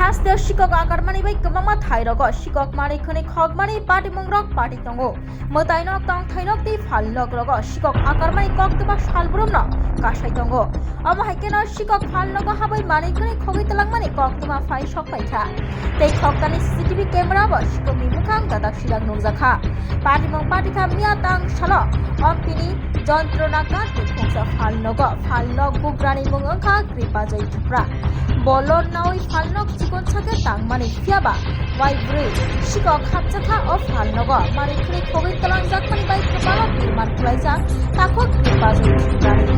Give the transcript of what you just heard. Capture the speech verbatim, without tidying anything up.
Haste sikok akarmani bai kwbangma thairogo sikok manwi khwnwi khokmani patimungrok pati tongo. Mwtainok tongthainok tei phalnokrogo sikok akarmani koktwma salbrumno kasai tongo. Omo hai kheno sikok phalnogo habwi manwi khwnwi khogwi twlangmani koktwma phai sokphaikha. Tei khoktani C C T V camera bo sikokni mwkhang dadak sidak nukjakha. Patimung patikha miya tang salo Ompini Jontrona Gandhi khungsa phalnogo phalnok bugrani mung wngkha Kripajoy Tripura. Bolon nawi phalnok chikon sake tangmani phiyaba waibrwi sikok hapjakha o phalnogo manwi khwnwi khogwi twlangjakmani bai kwbangma birman khwlaijak takhuk Kripajoy Tripurani.